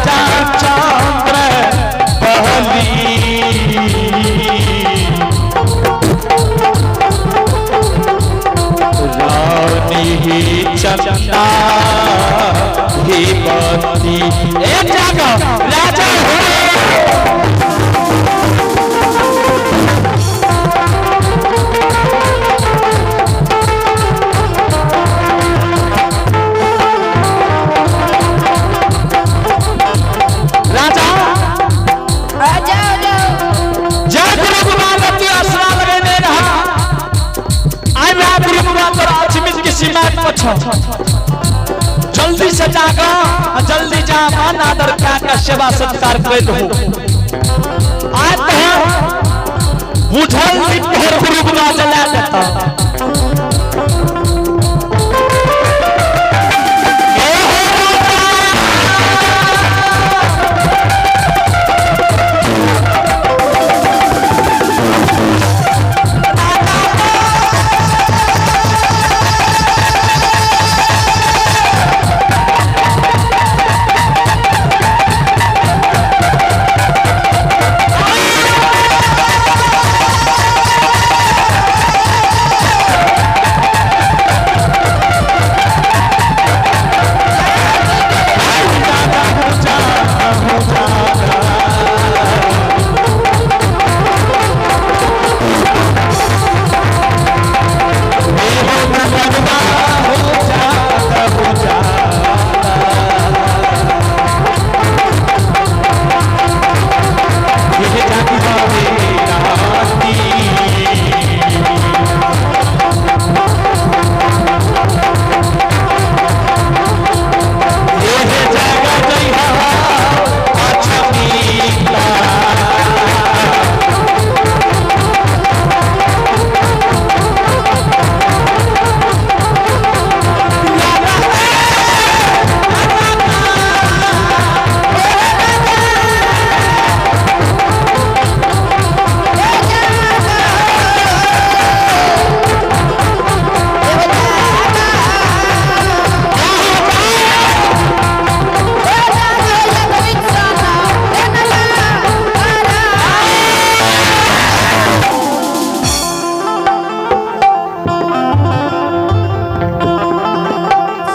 राजा चंद्र बली। रानी ही चंदा ही बत्ती। ए जागो राजा हो। राजा आ जाओ जाओ। जय गुरु बाबा आसरा लगेने रहा। आइ मैं गुरु बाबा तोरा अजमित की सीमा पर छो। जल्दी से जागा आ जल्दी जा, मान आदर क्या का सेवा सत्कार कर दो। आज तो है बुझल नहीं तोहर गुरु बाबा जला देता। ए हो राजा,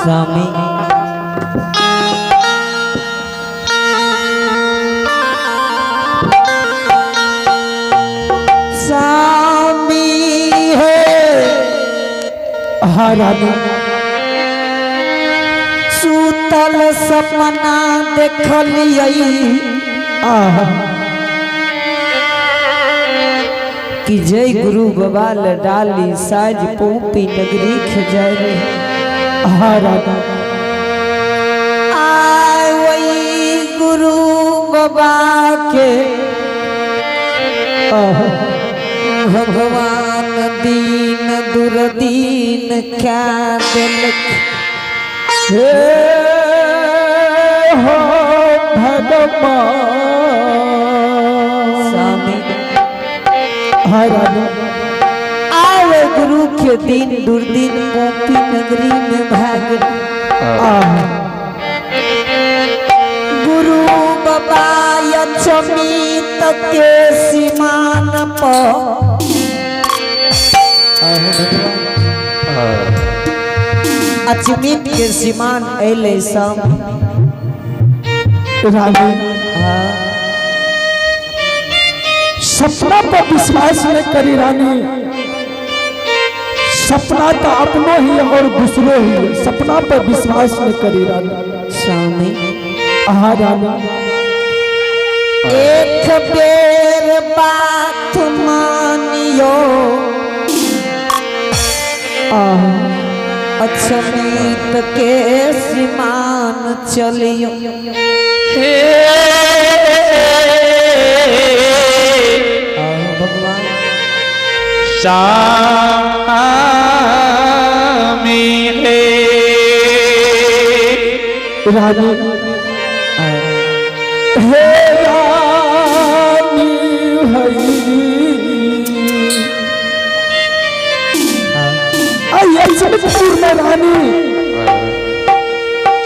स्वामी स्वामी है। हाँ रानी। सुतल सपना देखलियै आहा कि जय गुरु बाबा डाली साज पोपी नगरी खजाए रे। हाँ रानी। आय वही गुरु बाबा के आहा भगवान दीन दुर्दीन क्या दिलक। हे हो भगवान। स्वामी हाँ रानी। आवे गुरु के दिन दुर्दिन पोपी नगरी में भाग। आहा गुरु बाबा यक्षमित के सीमान पर अचमित के सीमान अले सब। रानी, सपना पर विश्वास न करी रानी। सपना तो अपनो ही है और दूसरो ही है। सपना पर विश्वास न करी रानी। स्वामी हाँ रानी। एक बेर बात मानियो आहा अचमित के सीमान चलियो। हे आओ भगवान। स्वामी हे रानी, हे रानी हई आई अचमितपुर में रानी।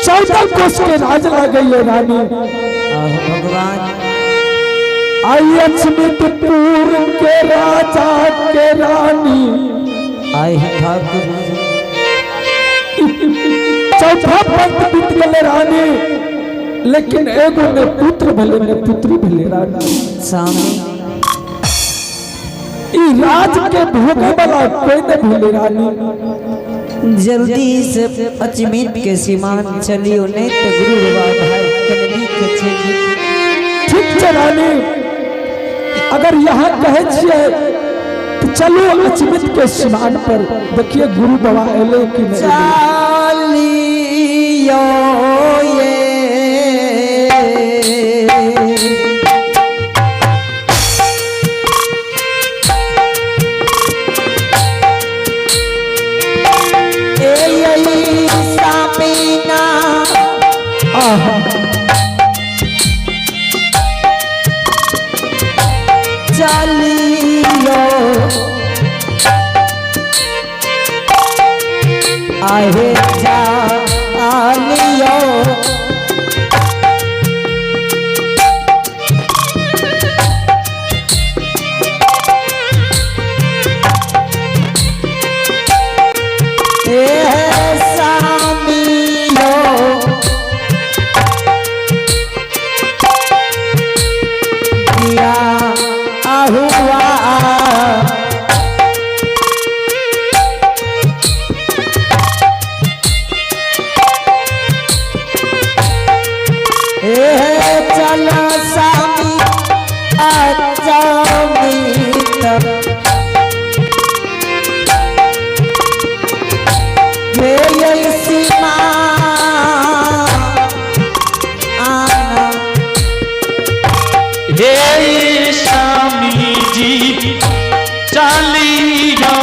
14 14 कोस के राज लागल रानी। आहो भगवान। आई अचमितपुर के राजा के रानी। आए हैं ठाकुर। चौथा पंथ बीत गए रानी, लेकिन एगो ने पुत्र भले ने पुत्री भले रानी। स्वामी। ई राज के भोगे वाला कोई न भले रानी। जल्दी से अचमित के सीमान चलियो, नहीं तो गुरु बाबा भाई कननी के छे। ठीक छै रानी, अगर यहाँ कहे छियै तो चलू अचमित के सीमान पर, देखिए गुरु बाबा एले कि नहीं एले। चालियो ये ए यही सामीना। आहा। चलियो आहे चालियो। ए सामियो किया हुआ। ए चल सामी अचमित हे सीमा आना। हे स्वामी जी, चलियो।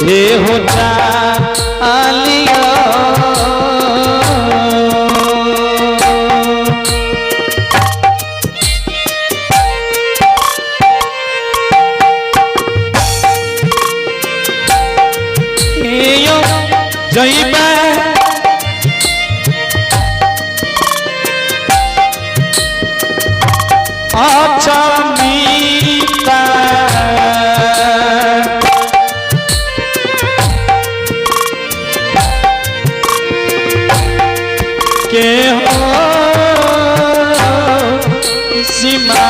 हे हो चालियो। यो जइबा अचमिता। के हो सीमा।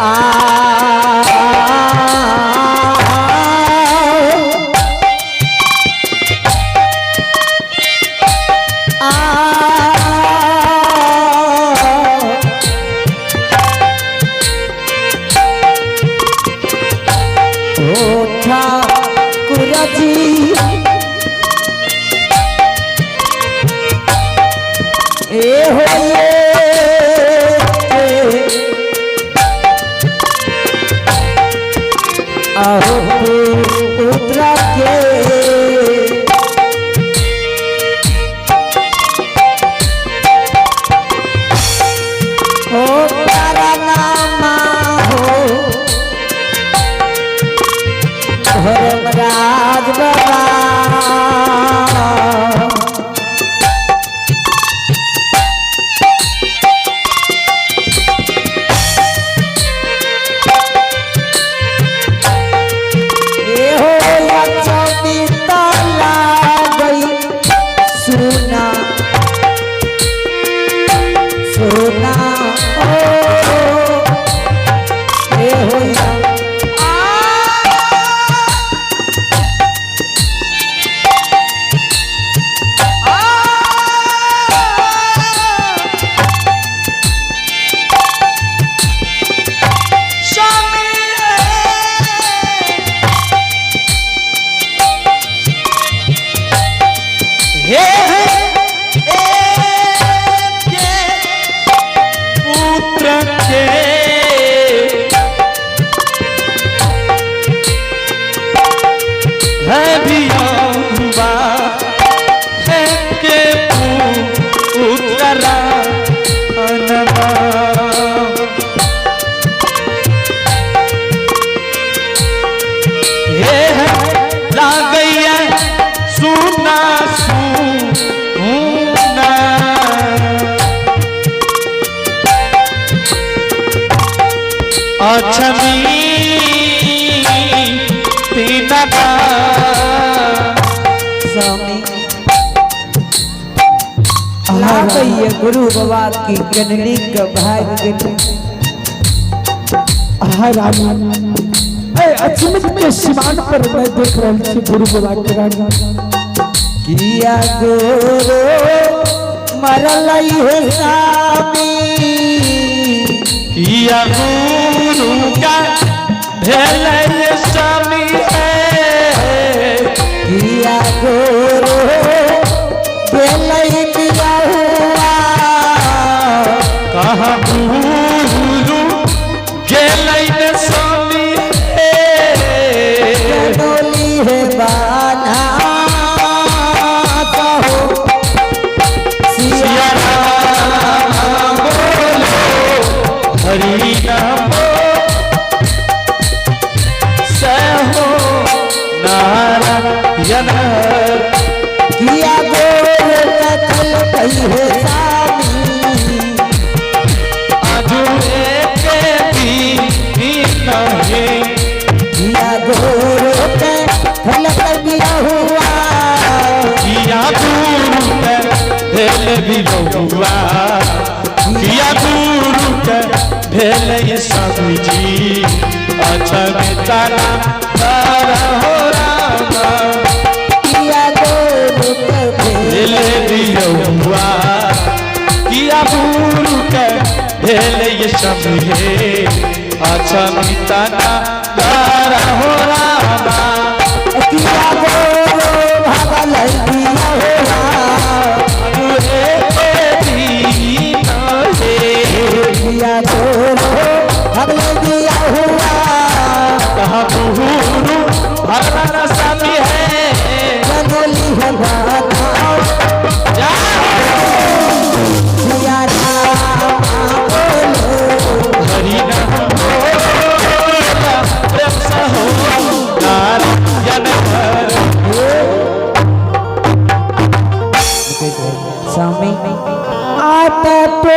आ आ ओ ठाकुर जी, ए हो ये आहो पुत्र के। ओ तारा नामा हो धर्मराज बाबा। ए हो लक्ष्मी। अछमी तीन स्वामी लागैया गुरु बाबा की जननी के भाग गेली। आहा रानी, ए अचमित के सीमान पर मैं देख रहल छी गुरु बाबा के रानी। किया गोरो मरल हे स्वामी। किया गुरु का भेलै स्वामी है। किया गोरो गेलै बियाहुआ। कहाँ गुरु गेलै ने स्वामी हे। डोली हे बाना कहो सिया सिया राम बोलो हरि नाम सहो नारायण। किया गोरो कथल कही हे स्वामी। आजू एक दिन हे। किया गोरो कथल बियाहुआ। किया गुरु के भेल बिरहुआ, किया गुरु के भेल ये स्वामी जी अछम तारा तारा हो रामा। किया गोरो के भेल बिरहुआ, किया गुरु के भेल ये स्वामी हे अछम तारा तारा हो रामा। किया गोरो भागल बियाहुआ। एक दिन हे। किया गोरो भागल बियाहुआ। कहा गुरु भगवान स्वामी है। जनोली है बाना जा सिया राम बोलो हरि नाम बोला, प्रेम से हो नारायण हर। स्वामी आटा तो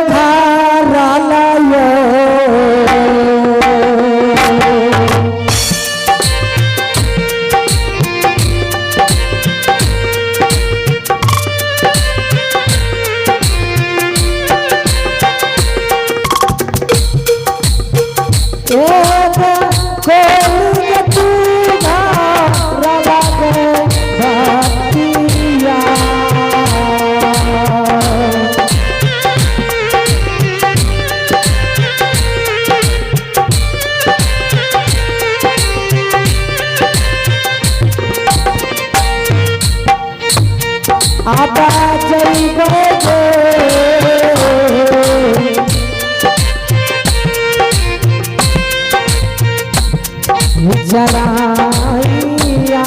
घर लायो। एक खोल के तू घर लगे भक्तिया। आबा जइबो गे। जराइया।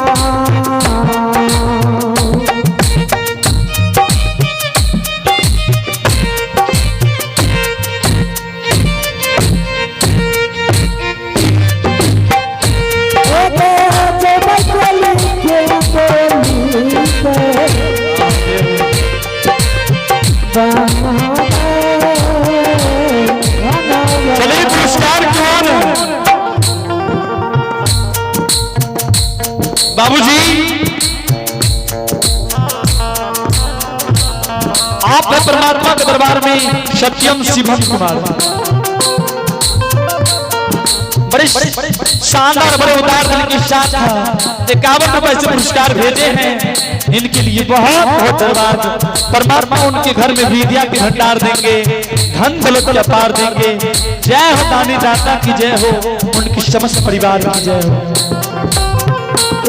ओके जइबै कोली के बोली के चलिए पुरस्कार कौन बाबूजी आप है परमात्मा के दरबार में सत्यम शिवम कुमार बड़े शानदार बड़े उदार दिल के साथ 51 रुपए से पुरस्कार भेजे हैं। इनके लिए बहुत बहुत धन्यवाद। परमात्मा उनके घर में विद्या के भंडार देंगे, धन दौलत के अपार देंगे। जय हो दानी दाता की जय हो, उनकी समस्त परिवार की जय हो।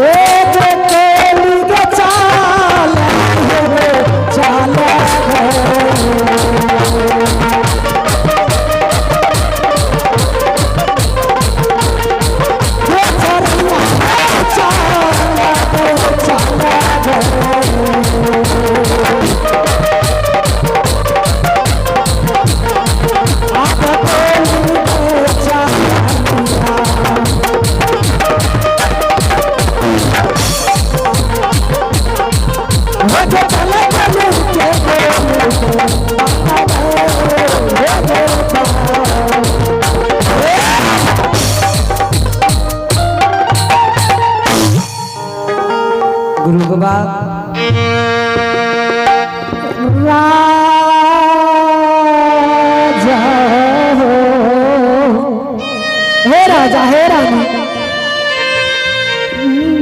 एक कोली के चाल हो चाल चाल। गुरु बाबा। राजा हो, हे राजा, हे रानी,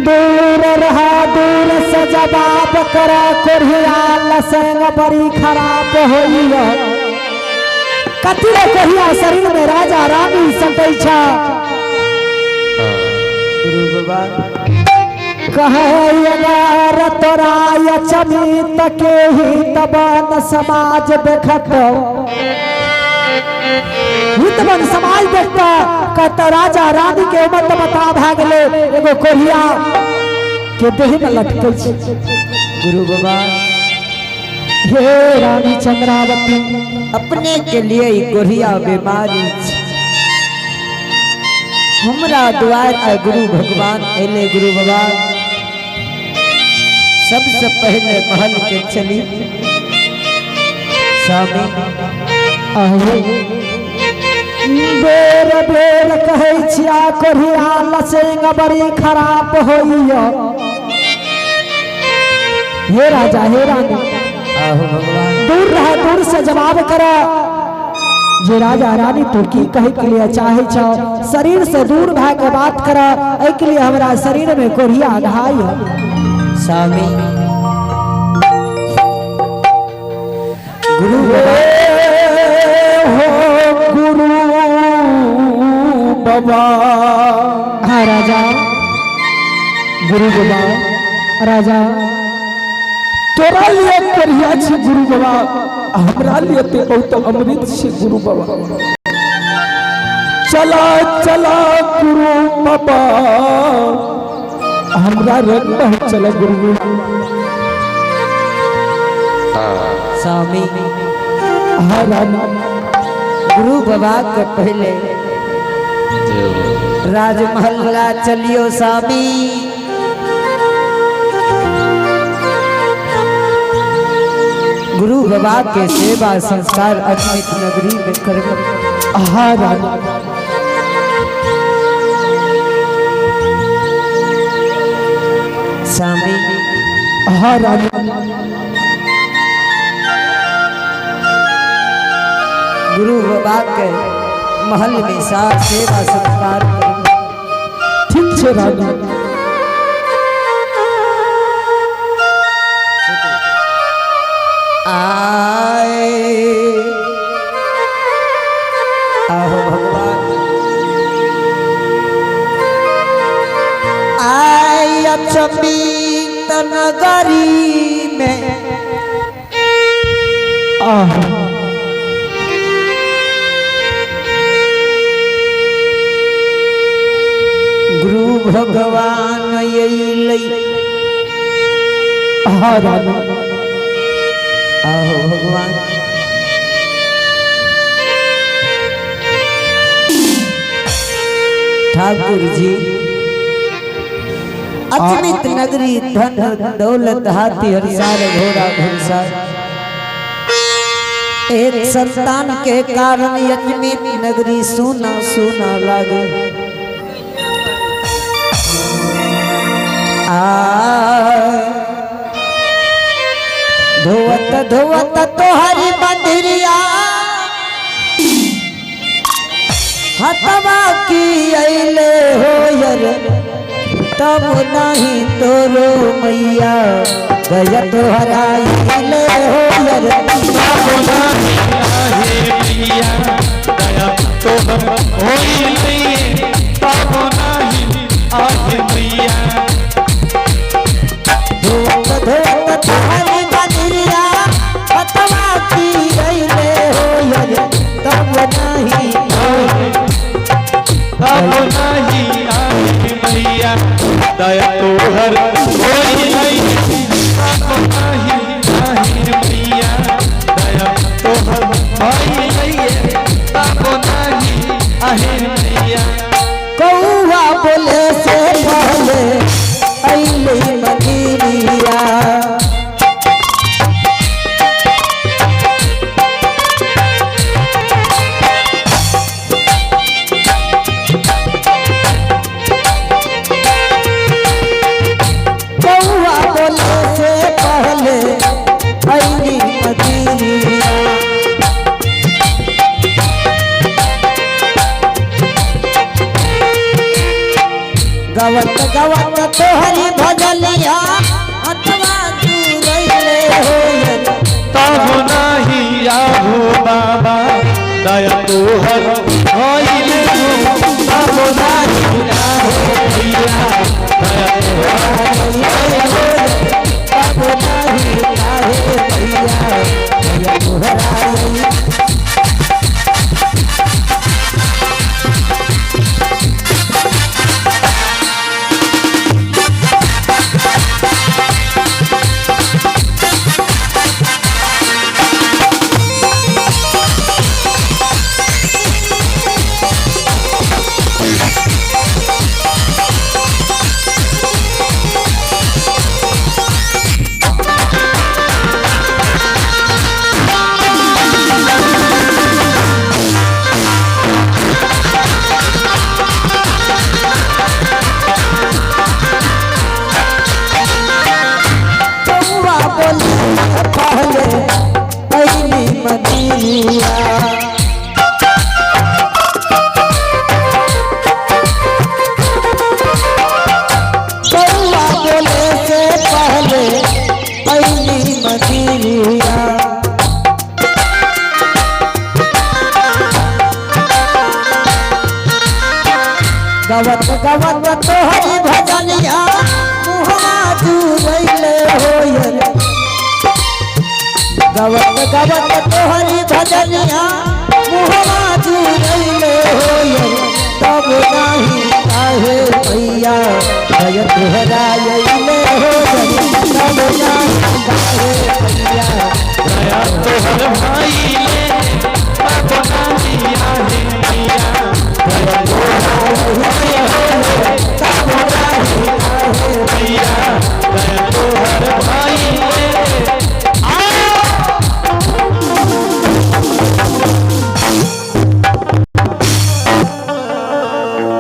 दूर रहा, दूर से जवाब करा, कोढ़िया लसंग बड़ी खराब होइया। कथी रे कोढ़िया शरीर में राजा रानी सटै छा। गुरु बाबा। कहे अगर तोरा अचमित के ही तबन समाज देखत, हितबन समाज देखता, कहता राजा रानी के मत बता भागले, एगो कोढ़िया के देह में लटकै छै। गुरु बाबा। हे रानी चंद्रावती, अपने के लिए ई कोढ़िया बीमारी छै। हमरा द्वार पर गुरु भगवान एले। गुरु बाबा, सबसे पहले महल के चली स्वामी। आहे बेर बेर कहै छिया, कोढ़िया लसेंग बड़ी खराब होइया। हे राजा, हे रानी, आहो भगवान। दूर रह, दूर से जवाब कर जे राजा रानी तू की कहे के लिए चाहे छो, शरीर से दूर भए के बात कर, एहि के लिए हमरा शरीर में कोढ़िया घाई है। स्वामी, गुरु बाबा। हो गुरु बाबा। हाँ राजा, गुरु बाबा, राजा तोरा लिए कोढ़िया छी गुरु बाबा, हमरा लिए ते बहुत अमृत छी गुरु बाबा। चला चला गुरु बाबा, हमरा रंग बहुत चला गुरु बाबा। स्वामी। हाँ रानी। गुरु बाबा के पहले राजमहल वाला चलियो स्वामी। गुरु बाबा के सेवा संस्कार अजमित नगरी में करब। हाँ रानी। स्वामी। हाँ रानी। गुरु बाबा के महल में साथ सेवा संस्कार करब। ठीक छे रानी। आए आहो भगवान, आए अचमित नगरी में। आह। गुरु भगवान अयलै। हाँ रानी। आहो भगवान। ठाकुर जी, अचमित नगरी धन दौलत हाथी हरिसार घोड़ा घुड़सार, एक संतान के कारण अचमित नगरी सोना सोना लागे। आ धोवत धोवत तोहरी मंदिरिया हतवा की अइले हो यर, तब नहीं तोरो मैया गया तोहरा अइले हो यर। धोवत धोवत तोहरी मंदिरिया हतवा की अइले हो यर, तब नहीं तब नहीं आई मैया दया तोहर होई नहीं, तब नहीं आई मैया दया तोहर होई नहीं, तब नहीं आई मैया। कौआ बोले से पहले अइले मंदिरिया, कौआ बोले गवत गवत तोहरी भजलिया अथवा दूरैले हो तब नहीं आहो बाबा दया तोहर भइले हो। तब नहीं आहो भैया दया तोहर तब नाही आहे भैया भैया तोहरा कौआ बोले पहले पहली मदीना। कौआ बोले से पहले पहली मदीना। गवत गवत तोहरी भजनिया मुहवा दूरैले होयर। गवत गवत तोहरी भजनिया मुहवा दूरैले होयर। तब नाही काहे भैया भय तोहरा अइले होयर। तब नाही काहे भैया दया तोहर भइले तब नहीं आहे भैया दया तब नाही काहे भैया दया तोहर भइले।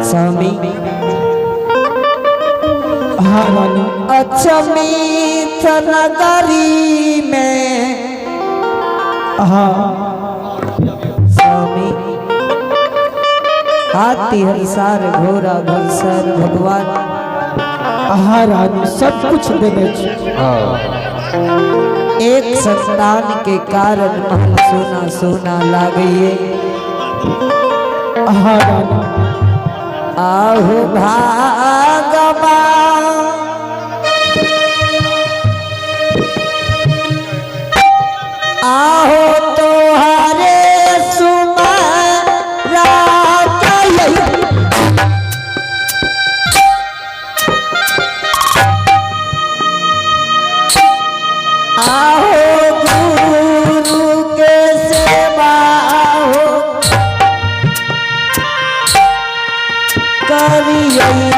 स्वामी हाँ रानी। अचमित नगरी में हाँ स्वामी हाथी हंसार घोड़ा घुड़सर भगवान। हाँ रानी, सब कुछ देने छी। एक संतान के कारण महल सोना सोना लागइए। हाँ रानी। आहु भागवा आहो तोहारे सुमरा आहो गुरु के सेवा हो करियै।